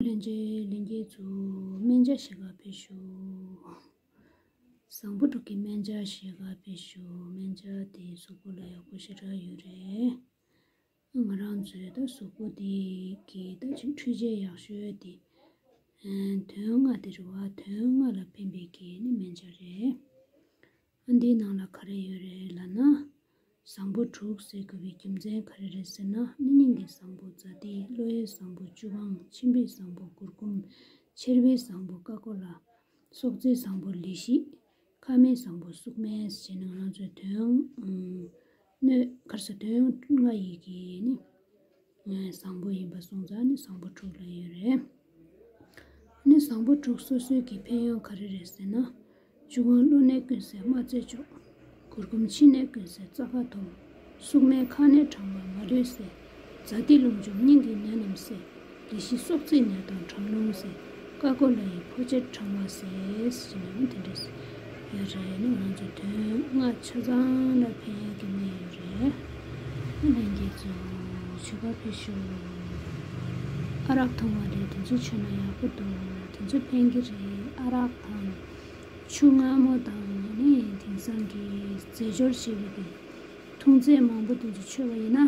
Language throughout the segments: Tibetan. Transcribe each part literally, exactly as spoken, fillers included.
ལྷན་རྒྱས་ལྷན་རྒྱས་ཚོ་སྨན་ཆ་ཞིག་ག་ཕེབས་ཤོག་བཟང་པོ་དྲུག་གི་སྨན་ཆ་ཞིག་ག་ཕེབས་ཤོག་སྨན་ཆ་དེ་གཟུགས་པོ་ལ་ཡག་པོ་ཞེ་དྲག་ཡོད་རེད། ང་རང་ཚོའི་ད་གཟུགས་པོ་དེ་གི་ད་ཅིག་འཕྲུལ་ཆས་ཡག་ཤོས་དེ་ཨ་དོན་ལྔ་དེ་རེད་བ། དོན་ལྔ་ལ་ཕན་པའི་གི་ནི་སྨན་ཆ་རེད། ཨ་འདིའི་ནང་ལ་ག་རེ་ཡོད་རེད་ལབ་ན། བཟང་པོ་དྲུག་ཟེར་དགོས་པའི་རྒྱུ་མཚན་ག་རེ་རེད་ཟེར་ན། ནི་སྙིང་གི་བཟང་པོ་ཛཱ་ཏི། བློ་ཡི་བཟང་པོ་བཅུ་སྒང་། མཆིན་པའི་བཟང་པོ་གུར་ཀུམ། མཆེར་པའི་བཟང་པོ་ཀ་ཀོ་ལ། སྲོག་རྩའི་བཟང་པོ་ལི་ཤི། ཁ་མའི་བཟང་པོ་སུག་སྨན་ཟེར་ནས་ང་རང་ཚོའི་དོན་སྣོད་ག་རེ་ཟེར་དོན་ལྔ་ཡི་གི་ནི། བཟང་པོ་ཡིན་པ་སོང་ཙང་ནི་བཟང་པོ་དྲུག་ལ་ཡོད་རེད། ནི་བཟང་པོ་དྲུག་སོ་སོའི་གི་ཕན་ཡོན་ག་རེ་རེད་ཟེར་ན། བཅུ་སྒང་གློ་ནད་ཀུན་སེལ་རྨ་རྫས་མཆོག་གུར་ཀུམ་མཆིན་ནད་ཀུན་སེལ་རྩ་ཁ་སྡོམ། སུག་སྨན་ཁ་ནད་གྲང་བ་མ་ལུས་སེལ། ཛཱ་ཏི་རླུང་འཇོམས་སྙིང་གི་ནད་རྣམས་སེལ། ལི་ཤི་སྲོག་རྩའི་ནད་དང་གྲང་རླུང་སེལ། ཀ་ཀོ་ལ་ཡི་ཕོ་མཆེད་གྲང་བ་སེལ་ཟེར་ནས་དེ་འདྲས་ཡོད་རེད། ནི་ང་ཚོ་དོན་ལྔ་ཆ་ཚང་ལ་ཕན་ཡག་གི་སྨན་ཡོད་རེད། ལྷན་རྒྱས་ཚོ་མཆོད་པ་ཕུལ་ཤོག་ཨ་རག་འཐུང་བ་རེད། དེ་ཚོ་མཆོད་ན་ཡག་པོ་འདུག་དེ་ཚོ་ཕན་གི་རེད། ཨ་རག་དང་ཆུ་མངར་མོ་དང་ནི་དེང་སང་གི་རྫས་སྦྱོར་བྱས་པའི་གི་འཐུང་རྫས་མང་པོ་དེ་ཚོ་མཆོད་པ་ཡིན་ན། ཨ་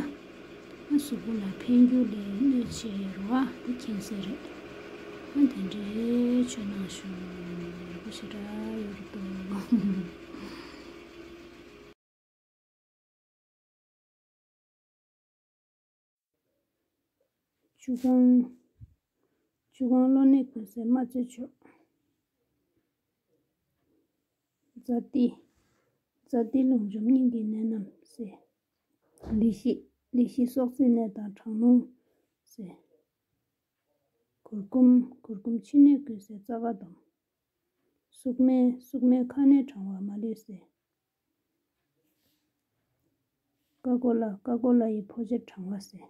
གཟུགས་པོ་ལ་ཕན་རྒྱུ་ལས་གནོད་བྱེད་རུ་བ་དེ་ཁྱད་བསད་རེད། ཨ་དེ་འདྲའི་ཆོས་གནང་ཤོག་ཡག་པོ་ཞེ་དྲག་ཡོད་རེད་འདུག་བཅུ་སྒང་། བཅུ་སྒང་གློ་ནད་ཀུན་སེལ་རྨ་རྫས་མཆོག་ཛཱ་ཏི། ཛཱ་ཏི་རླུང་འཇོམས་སྙིང་གི་ནད་རྣམས་སེལ། ལི་ཤི། ལི་ཤི་སྲོག་རྩའི་ནད་དང་གྲང་རླུང་སེལ། གུར་ཀུམ། གུར་ཀུམ་མཆིན་ནད་ཀུན་སེལ་རྩ་ཁ་སྡོམ། སུག་སྨན། སུག་སྨན་ཁ་ནད་གྲང་བ་མ་ལུས་སེལ། ཀ་ཀོ་ལ། ཀ་ཀོ་ལ་ཡི་ཕོ་མཆེད་གྲང་བ་སེལ།